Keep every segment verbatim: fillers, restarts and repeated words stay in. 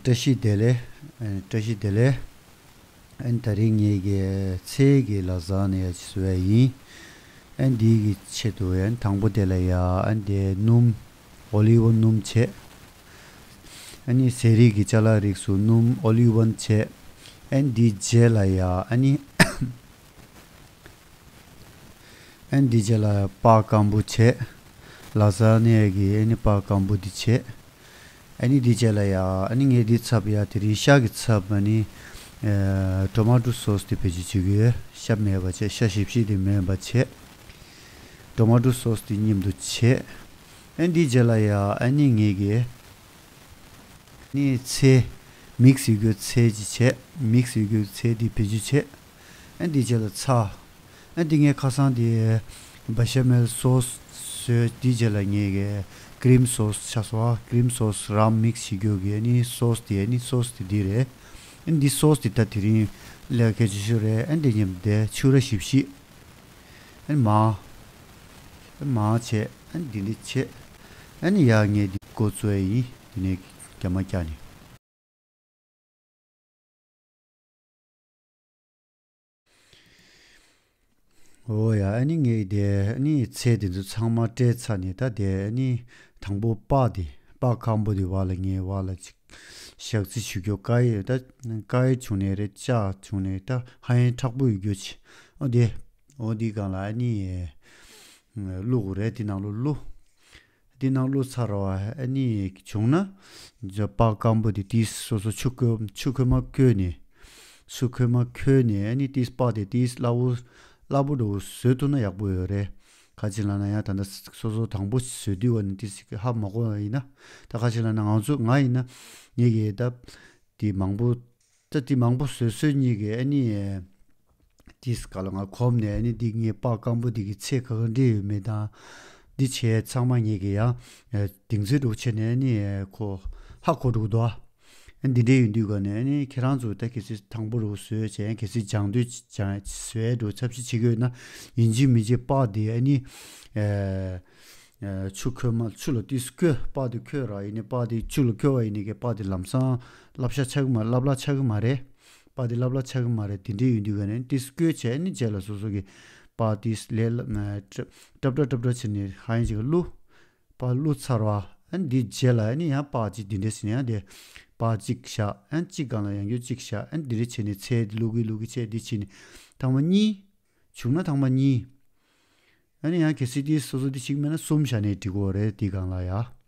བཀྲ་ཤིས་བདེ་ལེགས། ཨ་ནི་བཀྲ་ཤིས་བདེ་ལེགས། ཨ་ནི་ད་རིང་ངེད་ཀྱི་ཚལ་གྱི་ལ་ཟ་ནས་ཡ་ཅིག་བཟོ་ཡ་ཡིན། ཨ་ནི་འདི་གི་ཆེད་དུ་ཡ་ནི་དང་པོ་དེ་ལ་ཡ་ཨ་ནི་དེ་སྣུམ། ཨོ་ལི་ཝ་སྣུམ་བྱས། ཨ་ནི་ཟས་རིགས་ཀྱི་ཅ་ལག་རིགས་སུ་སྣུམ་ཨོ་ལི་ཝ་བྱས། ཨ་ནི་འདི་རྗེས་ལ་ཡ་ཨ་ནི། ཨ་ནི་འདི་རྗེས་ལ་སྤགས་སྐམ་པོ་བྱས། ལ་ཟ་ནས་ཀྱི་ཨ་ནི་སྤགས་སྐམ་པོ་འདི་བྱས། ཨ་ནི་འདི་རྗེས་ལ་ཡ་ཨ་ནི་ངས་འདི་ཚབ་ཡ་དེ་རིང་ཤ་གི་ཚབ་ཨ་ནི་ཨེ་ཊོ་མ་ཊོ་སོ་སི་དེ་བེད་སྤྱོད་བྱེད་ཀྱི་ཡོད། ཤ་མེད་པ་བྱས། ཤ་ཞིབ་ཞིབ་དེ་མེད་པ་བྱས། ཊོ་མ་ཊོ་སོ་སི་དེ་མཉམ་དུ་བྱས། ཨ་ནི་འདི་རྗེས་ལ་ཡ་ཨ་ནི་ངས་ཀྱི་ནི་ཚལ། མིག་སི་ཡོད་རྒྱུ་ཚལ་གྱི་བྱས། མིག་སི་ཡོད་རྒྱུ་ཚལ་འདི་བེད་སྤྱོད་བྱས། ཨ་འདི་རྗེས་ལ་ཚྭ། ཨ་འདི་ངས་ཁ་སང་དེ་བེ་ཤ་མེལ་སོ་སི་བཟོས། འདི་རྗེས་ལ་ངས་ཀྱི་ཀི་རིམ་སོ་སི་ཆགས་སོང་། ཨ་ཀི་རིམ་སོ་སི་རམ་མིག་སི་བྱེད་རྒྱུ་གི་ནི་སོ་སི་དེ་ནི་སོ་སི་དེ་འདི་རེད། ཨ་འདི་སོ་སི་དེ་ད་དེ་རིང་ལས་ཀ་ཆེ་ཤོས་རེད། ཨ་འདི་མཉམ་དེ་ཕྱུ་ར་ཞིབ་ཞིབ། ཨ་མ། ཨ་མ་བྱས། ཨ་འདི་འདི་བྱས། ཨ་ནི་ཡ་ངས་འདི་འགོ་བཙུགས་ཡ་ཡིན། དེ་ནས་རྒྱ་མ་རྒྱག་ནས། འོ་ཡ། ཨ་ནི་ངས་དེ་ཨ་ནི་ཚལ་དེ་ཚོ་ཚང་མ་བཀྲུས་ཚར་ནས། ད་དེ་ཨ་ནི་དང་པོ་སྤགས་དེ། སྤགས་སྐམ་པོ་དེ་བར་ལ་ངས་བར་ལ་ཅིག་ཞག་རྩི་ཞུ་རྒྱུ་དཀའ་ཡི། ད་དཀའ་ཡི་བྱུང་ནས་རེད། ལྕགས་བྱུང་ནས་ད་ཧ་ཡང་མཁྲེགས་པོ་ཡོད་རྒྱུ་ཆེ། འོ་དེ། འོ་དེའི་སྒང་ལ་ཨ་ནི་བླུག་དགོས་རེད། དེ་ནང་ལོགས་བླུག་དེ་ནང་བླུགས་ཚར་བ་ཨ་ནི་བྱུང་ན། སྤགས་སྐམ་པོ་དེ་ཏིས་སོ་སོ་ཆུ་ཁོལ་ཆུ་ཁོལ་མ་ཁོལ་ནས། ཆུ་ཁོལ་མ་ཁོལ་ནས་ཨ་ནི་ཏིས་སྤགས་དེ་ཏིས་སླ་པོ་སླ་པོ་འདྲ་བོ་བཟོས་ཐུབ་ན་ཡག་པོ་ཡོད་རེད། ག་ཅི་ལབ་ན་ཡང་ད་ལྟ་སོ་སོ་དང་པོ་བཟོས་དུས་བ་ནི་ཏིས་ཧ་མ་གོ་བ་ཡིན་ན། ད་ག་ཅི་ལབ་ན་ང་ཚོ་ང་ཡིན་ན་ངེད་ཀྱིས་ད་དེ་མང་པོ། ད་དེ་མང་པོ་བཟོས་བཟོས་ཉིད་ཀྱི་ཨ་ནི། དེ་སྐབས་ལ་ང་གོམས་ནས་ཨ་ནི་འདི་ངའི་སྤགས་སྐམ་པོ་འདི་གི་ཚད་ག་ག་འདྲ་ཡོད་མེད་དང་། འདི་བྱས་ཚང་མ་ངེད་ཀྱི་ཡང་གདེང་ཚོད་འདྲ་བོ་བྱས་ནས་ཨ་ནི་ཁོ་ཧ་གོ་འགྲོ་གི་འདུག་ཨ། འདི་འདྲ་ཡོད་དུས་ག་ནས་ཨ་ནི་ཁྱེད་རང་ཚོ་ད་གལ་སྲིད་དང་པོ་རུ་བཟོས་བྱས། གལ་སྲིད་སྦྱང་དུས་སྦྱང་བཟོས་འགྲོ་ཚབ་ཤི་བྱེད་ཀྱི་ཡོད་ན། ཡིན་གཅིག་མིན་གཅིག་སྤགས་འདི་ཨ་ནི། ཆུ་ཁོལ་མ་ཆུ་ལ་ཏིས་ཁོལ། སྤགས་དེ་ཁོལ་ར་ཡིན་ནི། སྤགས་དེ་ཆུ་ལ་ཁོལ་བ་ཡིན་ནི་གི་སྤགས་དེ་ལམ་སང་སླབ་ཤ་ཆགས་ཀྱི་མ་སླབ་ལ་ཆགས་ཀྱི་མ་རེད། སྤགས་དེ་སླབ་ལ་ཆགས་ཀྱི་མ་རེད། དེ་འདྲས་ཡོད་དུས་ག་ནས་ཏིས་ཁོལ་བྱས་ནི་རྗེས་ལ་སོ་སོ་གི་སྤགས་དེ་ལས་ལ་ཏྲབ་ཏྲབ་ཏྲབ་ཏྲབ་བྱས་ནས་ཧ་ཡང་ཅིག་བླུགས། སྤགས་བླུགས་ཚར་བ་ཨ་ནི་འདི་རྗེས་ལ་ཨ་ནི་ཡང་སྤགས་གཅིག་འདི་འདྲས་བྱས་ནས་ཡང་དེ་སྤགས་གཅིག་བཞག་ཨ་ནི་གཅིག་སྒང་ལ་ཡང་རྒྱུ་གཅིག་བཞག་ཨ་ནི་འདི་འདྲས་བྱས་ནས་ཚལ་འདི་བླུག་གི་བླུག་གི་བྱས་འདི་བྱས་ནས་ཐེངས་མ་གཉིས། བྱུང་ན་ཐེངས་མ་གཉིས། ཨ་ནི་ཡང་གལ་སྲིད་དེ་སོ་སོ་དེ་གཅིག་མེད་ན་གསུམ་བཞག་ནས་འགྲིག་གི་རེད། དེ་སྒང་ལ་ཡ།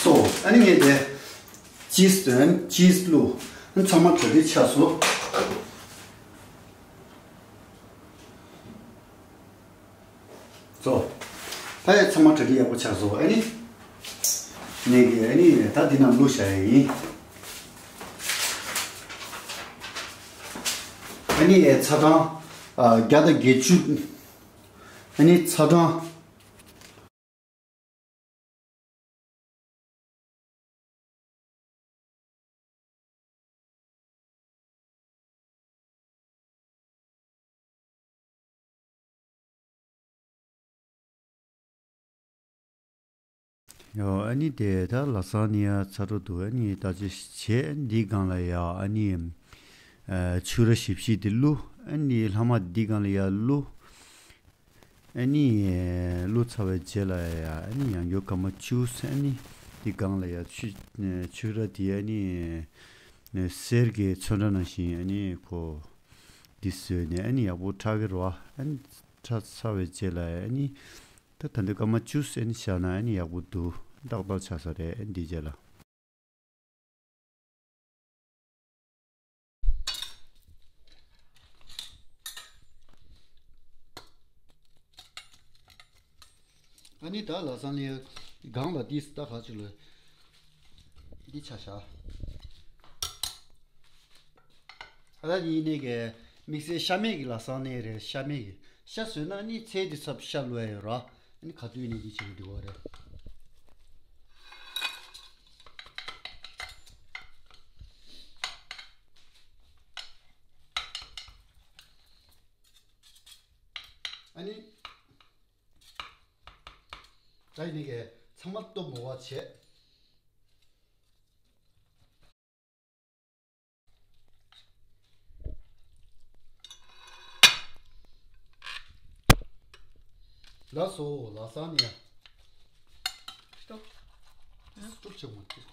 སོ། ཨ་ནི་ངས་དེ་ཅིས་དོན་ཅིས་བླུགས། ཨ་ནི་ཚང་མ་གྲ་སྒྲིག་ཆགས་སོང་། སོ། ད་ཡ་ཚང་མ་གྲ་སྒྲིག་ཡག་པོ་ཆགས་སོང་། ཨ་ནི་ངས་ཀྱི་ཨ་ནི་ད་འདི་ནང་བླུགས་བཞག་ཡ་ཡིན། ཨ་ནི་ཚ་གྲང་ཨ་བརྒྱ་དང་བརྒྱད་ཅུ། ཨ་ནི་ཚ་གྲང་། ཡོ། ཨ་ནི་དེ་ད་ལ་ས་ནི་ཡ་ཚ་དྲོ་འདུག་ཨ་ནི་ད་ཅི་བྱས་འདི་སྒང་ལ་ཡ་ཨ་ནི་ཨ་ཕྱུ་ར་ཞིབ་ཞིབ་དེ་བླུགས། ཨ་ནི་ལྷག་མ་འདི་སྒང་ལ་ཡ་བླུགས། ཨ་ནི་བླུགས་ཚར་བའི་རྗེས་ལ་ཡ་ཨ་ནི་ཡང་བསྐྱར་སྐར་མ་བཅུ་ཨ་ནི་འདི་སྒང་ལ་ཡ་ཕྱུ་ཕྱུ་ར་དེ་ཨ་ནི་གསེར་གྱི་ཚོན་ཁྲ་ནང་བཞིན་ཨ་ནི་ཁོ་འདི་བཟོས་ནས་ཨ་ནི་ཡག་པོ་འཁྲག་གི་རེད་བ། ཨ་ནི་འཁྲག་ཚར་བའི་རྗེས་ལ་ཨ་ནི། ད་ད་འདི་སྐར་མ་བཅུ་ཟེར་ནས་བཞག་ན་ཨ་ནི་ཡག་པོ་འདུག་ཏག་ཏག་ཆགས་ས་རེད་འདི་རྗེས་ལ། ཨ་ནི་ད་ལ་སང་ལི་སྒང་ལ་འདི་ད་ག་ཅིག་ལ་འདི་ཆ་བཞག་ཨ་ད་ཡིན་ནའི་གི་དམིགས་བསལ་ཤ་མེད་ཀྱི་ལ་སང་ནས་རེད། ཤ་མེད་ཀྱི་ཤ་བཟོས་ན་ནི་ཚལ་དེ་ཚབ་ཤ་ལོས་ཡོད་ར། ཨ་ནི་ག་དུས་ནས་འདི་བྱེད་ཀྱི་འདུག་བ་རེད། ཨ་ནི་ད་ཡིན་ནའི་གི་ཚང་མ་སྟོབས་མོ་བ་བྱས། ལགས་སོ། ལ་སང་ནས་སྟོབས་སྟོབས་ཆེན་མོ་ཏིས་པ་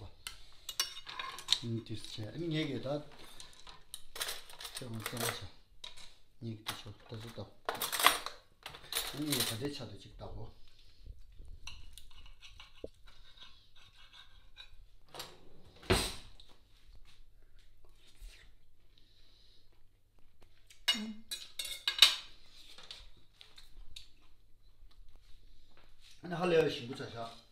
ཏིས་བྱས། ཨ་ནི་ངས་གི་ད་ཆེན་མོ་ཙམ་བྱས། ངས་གི་ཏིས་པ་ད་སུ་ད། ཨ་ནི་ད་ལྟའི་ཆ་དུ་ཅིག་ལྟ་གོ། ཨ་ནི་ཧ་ལས་པའི་ཞིམ་པོ་ཆགས་ཤག